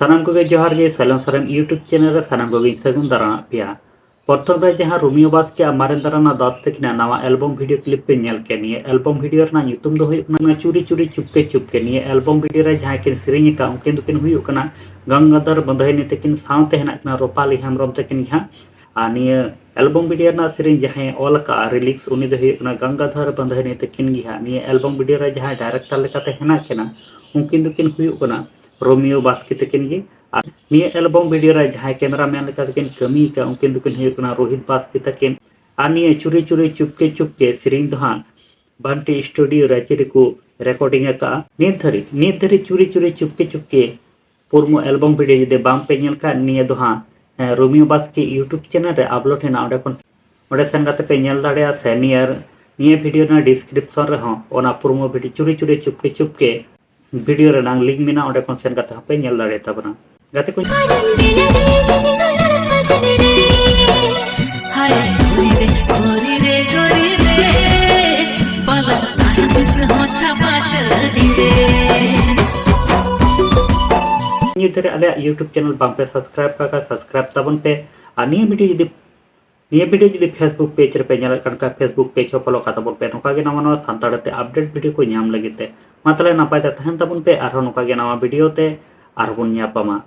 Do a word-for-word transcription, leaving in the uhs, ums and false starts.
ᱥᱟᱱᱟᱢ ᱠᱚᱜᱮ ᱡᱚᱦᱟᱨ ᱜᱮ, ᱥᱟᱭᱞᱮᱱ ᱥᱚᱨᱮᱱ YouTube ᱪᱮᱱᱮᱞ ᱨᱮ ᱥᱟᱱᱟᱢ ᱠᱚᱜᱮᱧ ᱥᱟᱹᱜᱩᱱ ᱫᱟᱨᱟᱢ ᱯᱮᱭᱟ᱾ ᱯᱨᱚᱛᱷᱚᱢ ᱨᱮ ᱡᱟᱦᱟᱸ ᱨᱳᱢᱤᱭᱳ ᱵᱟᱥᱠᱮ ᱟᱨ ᱢᱟᱨᱮᱱ ᱫᱟᱨᱟᱱᱟ ᱫᱟᱥ ᱛᱟᱹᱠᱤᱱᱟᱜ ᱱᱟᱣᱟ ᱮᱞᱵᱚᱢ ᱵᱷᱤᱰᱤᱭᱳ ᱠᱞᱤᱯ ᱯᱮ ᱧᱮᱞ ᱠᱮᱫ, ᱱᱤᱭᱟᱹ ᱮᱞᱵᱚᱢ ᱵᱷᱤᱰᱤᱭᱳ ᱨᱮᱱᱟᱜ ᱧᱩᱛᱩᱢ ᱫᱚ ᱦᱩᱭᱩᱜ ᱠᱟᱱᱟ ᱪᱩᱨᱤ ᱪᱩᱨᱤ ᱪᱩᱯᱠᱮ ᱪᱩᱯᱠᱮ᱾ ᱱᱤᱭᱟᱹ ᱮᱞᱵᱚᱢ ᱵᱷᱤᱰᱤᱭᱳ ᱨᱮ ᱡᱟᱦᱟᱸᱭ ᱠᱤᱱ ᱥᱮᱨᱮᱧ ᱟᱠᱟᱫ, ᱩᱱᱠᱤᱱ ᱫᱚᱠᱤᱱ ᱦᱩᱭᱩᱜ ᱠᱟᱱᱟ ᱜᱟᱝᱜᱟᱫᱷᱚᱨ ᱵᱟᱸᱫᱷᱟᱭᱱᱤ ᱛᱟᱹᱠᱤᱱ, ᱥᱟᱶᱛᱮ ᱦᱮᱱᱟᱜ ᱠᱤᱱᱟ ᱨᱩᱯᱟᱞᱤ ᱦᱮᱢᱵᱨᱚᱢ ᱛᱟᱹᱠᱤᱱ ᱜᱮ ᱦᱟᱸᱜ᱾ ᱟᱨ ᱱᱤᱭᱟᱹ ᱮᱞᱵᱚᱢ ᱵᱷᱤᱰᱤᱭᱳ ᱨᱮᱱᱟᱜ ᱥᱮᱨᱮᱧ ᱡᱟᱦᱟᱸᱭ ᱚᱞ ᱟᱠᱟᱫᱼᱟ, ᱨᱤᱞᱤᱠᱥ, ᱩᱱᱤ ᱫᱚ ᱦᱩᱭᱩᱜ ᱠᱟᱱᱟ ᱜᱟᱝᱜᱟᱫᱷᱚᱨ ᱵᱟᱸᱫᱷᱟᱭᱱᱤ ᱛᱟᱹᱠᱤᱱ ᱜᱮ ᱦᱟᱸᱜ᱾ ᱱᱤᱭᱟᱹ ᱮᱞᱵᱚᱢ ᱵᱷᱤᱰᱤᱭᱳ ᱨᱮ ᱡᱟᱦᱟᱸᱭ ᱰᱟᱭᱨᱮᱠᱴᱚᱨ ᱞᱮᱠᱟᱛᱮ ᱦᱮᱱᱟᱜ ᱠᱤᱱᱟ, ᱩᱱᱠᱤᱱ ᱫᱚᱠᱤᱱ ᱦᱩᱭᱩᱜ ᱠᱟᱱᱟ ᱨᱳᱢᱤᱭᱳ ᱵᱟᱥᱠᱮ ᱛᱟᱹᱠᱤᱱ ᱜᱮ᱾ ᱟᱨ ᱱᱤᱭᱟᱹ ᱮᱞᱵᱚᱢ ᱵᱷᱤᱰᱤᱭᱳ ᱨᱮ ᱡᱟᱦᱟᱸᱭ ᱠᱮᱢᱮᱨᱟ ᱢᱮᱱ ᱞᱮᱠᱟ ᱛᱮᱠᱤᱱ ᱠᱟᱹᱢᱤ ᱟᱠᱟᱫ, ᱩᱱᱠᱤᱱ ᱫᱚᱠᱤᱱ ᱦᱩᱭᱩᱜ ᱠᱟᱱᱟ ᱨᱳᱦᱤᱛ ᱵᱟᱥᱠᱮ ᱛᱟᱹᱠᱤᱱ᱾ ᱟᱨ ᱱᱤᱭᱟᱹ ᱪᱩᱨᱤ ᱪᱩᱨᱤ ᱪᱩᱯᱠᱮ ᱪᱩᱯᱠᱮ ᱥᱮᱨᱮᱧ ᱫᱚ ᱦᱟᱸᱜ ᱵᱟᱱᱴᱤ ᱥᱴᱩᱰᱤᱭᱳ ᱨᱟᱺᱪᱤ ᱨᱮᱠᱚ ᱨᱮᱠᱚᱨᱰᱤᱝ ᱟᱠᱟᱫᱼᱟ᱾ ᱱᱤᱛ ᱫᱷᱟᱹᱨᱤᱡ, ᱱᱤᱛ ᱫᱷᱟᱹᱨᱤᱡ ᱪᱩᱨᱤ ᱪᱩᱨᱤ ᱪᱩᱯᱠᱮ ᱪᱩᱯᱠᱮ ᱯᱩᱨᱢᱩ ᱮᱞᱵᱚᱢ ᱵᱷᱤᱰᱤᱭᱳ ᱡᱩᱫᱤ ᱵᱟᱝ ᱯᱮ ᱧᱮᱞ ᱠᱷᱟᱱ, ᱱᱤᱭᱟᱹ ᱫᱚ ᱦᱟᱸᱜ, ᱦᱮᱸ, ᱨᱳᱢᱤᱭᱳ ᱵᱟᱥᱠᱮ YouTube ᱪᱮᱱᱮᱞ ᱨᱮ ᱟᱯᱞᱳᱰ ᱦᱮᱱᱟᱜᱼᱟ, ᱚᱸᱰᱮ ᱠᱷᱚᱱ, ᱚᱸᱰᱮ ᱥᱮᱱ ᱠᱟᱛᱮ ᱯᱮ ᱧᱮᱞ ᱫᱟᱲᱮᱭᱟᱜᱼᱟ, ᱥᱮ ᱱᱤᱭᱟᱹ, ᱱᱤᱭᱟᱹ ᱵᱷᱤᱰᱤᱭᱳ ᱨᱮᱱᱟᱜ ᱰᱤᱥᱠᱨᱤᱯᱥᱚᱱ ᱨᱮᱦᱚᱸ ᱚᱱᱟ ᱯᱩᱨᱢᱩ ᱵᱷᱤᱰᱤᱭᱳ ᱪᱩᱨᱤ ᱪᱩᱨᱤ ᱪᱩᱯᱠᱮ ᱪᱩᱯᱠᱮ ᱵᱷᱤᱰᱤᱭᱳ ᱨᱮᱱᱟᱜ ᱞᱤᱝᱠ ᱢᱮᱱᱟᱜᱼᱟ, ᱚᱸᱰᱮ ᱠᱷᱚᱱ ᱥᱮᱱ ᱠᱟᱛᱮ ᱦᱚᱸᱯᱮ ᱧᱮᱞ ᱫᱟᱲᱮᱭᱟᱛᱟᱵᱚᱱᱟ᱾ ᱜᱟᱛᱮ ᱠᱚ, ᱱᱤᱛ ᱫᱷᱟᱹᱨᱤᱡ ᱟᱞᱮᱭᱟᱜ YouTube ᱪᱮᱱᱮᱞ ᱵᱟᱝ ᱯᱮ ᱥᱟᱵᱥᱠᱨᱟᱭᱤᱵ ᱟᱠᱟᱫ, ᱥᱟᱵᱥᱠᱨᱟᱭᱤᱵ ᱛᱟᱵᱚᱱ ᱯᱮ᱾ ᱟᱨ ᱱᱤᱭᱟᱹ ᱵᱷᱤᱰᱤᱭᱳ ᱡᱩᱫᱤ, ᱱᱤᱭᱟᱹ ᱵᱷᱤᱰᱤᱭᱳ ᱡᱩᱫᱤ Facebook ᱯᱮᱡᱽ ᱨᱮᱯᱮ ᱧᱮᱞᱮᱫ ᱠᱟᱱ ᱠᱷᱟᱱ, Facebook ᱯᱮᱡᱽ ᱦᱚᱸ ᱯᱷᱚᱞᱳ ᱠᱟᱛᱟ ᱵᱚᱱ ᱯᱮ᱾ ᱱᱚᱝᱠᱟ ᱜᱮ ᱱᱟᱣᱟ ᱱᱟᱣᱟ ᱥᱟᱱᱛᱟᱲ ᱛᱮ ᱟᱯᱰᱮᱴ ᱵᱷᱤᱰᱤᱭᱳ ᱠᱚ ᱧᱟᱢ ᱞᱟᱹᱜᱤᱫ ᱛᱮ᱾ ᱢᱟ ᱛᱟᱦᱞᱮ ᱱᱟᱯᱟᱭ ᱛᱮ ᱛᱟᱦᱮᱱ ᱛᱟᱵᱚᱱ ᱯᱮ, ᱟᱨᱦᱚᱸ ᱱᱚᱝᱠᱟ ᱜᱮ ᱱᱟᱣᱟ ᱵᱷᱤᱰᱤᱭᱳ ᱛᱮ ᱟᱨᱦᱚᱸ ᱵᱚᱱ ᱧᱟᱯᱟᱢᱟ᱾